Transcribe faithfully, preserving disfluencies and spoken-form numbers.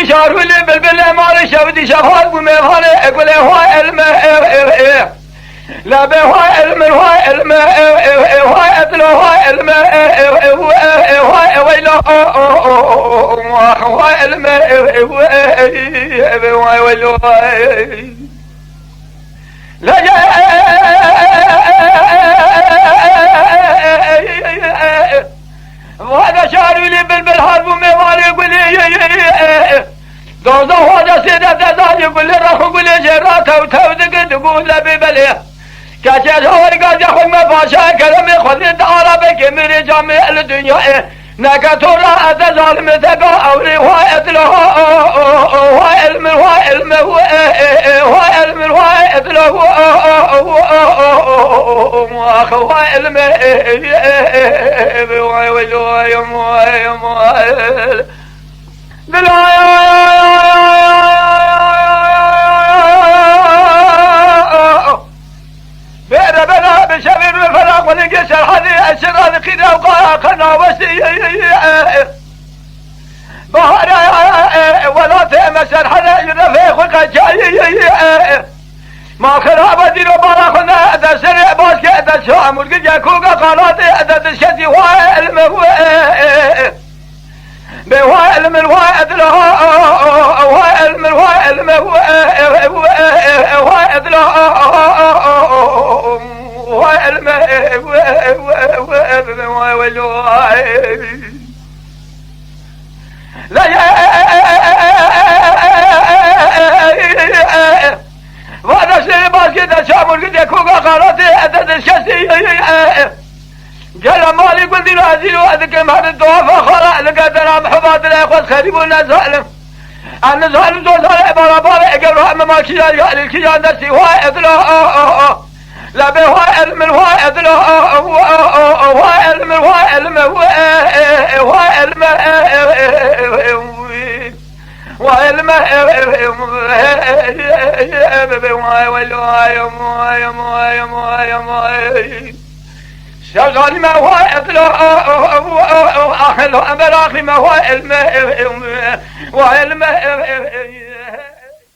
Şarûlê bilbilê marê şev dîşev hat bû mêvanê, e gulê hwa elme, e, e, e. Lebê hwa elme, hwa elme, e, e, e, hwa etlo, hwa elme, e, e, e, hwa, e, e, hwa, e, weylo, o, o, o, o, o, hwa elme, e, e, e, e, e, hwa, e, weylo, e. Vada şarûlî bilbil harbû mêvanê gulê. Dozda xwaca sêde dezanî gulê, rexû gulê jê ra tew tew dikin, digu lebê belê. Keçê ji werga xwe me paşa keremê xwedê di arabekê mirê camê li dinyayê. Neke to ra ez de zalimê te ga ewrê, wa etla, wa elmi, wa elme, wa elmi, wa etla, wa elme, wa elme, wa elme. Bêre bela bi şevê rû fela xwelingê Serhedê, ez şira li qîde û qaya qena westê. Bahara welatê me Serhedê, li refê xwe qecayî. Ma xiraba dîro bala xwe ne, de serê baskê, de çamurgê koka qalatê, de dişketî xwe elme xwe. Bê wa elmin wa edla, wa elmin wa elme, wa edla, wa elme, wa welo. La ya. Vada sê baskê de çamurgê koka qalatê, de dişketî. Gela malî gundî razî û ez dikim her dofa xwe re li gerdena mihibatine xwe xerîb û nezalim. Ez nizalim dozane barabar eger wa me makîya ya li kîya destî wa edla. Lebê wa elmin wa edla. Wa elmin wa elme wa elme. Wa elme. Şevzalî me wa etla, ahelo ember axî me wa elme, wa elme.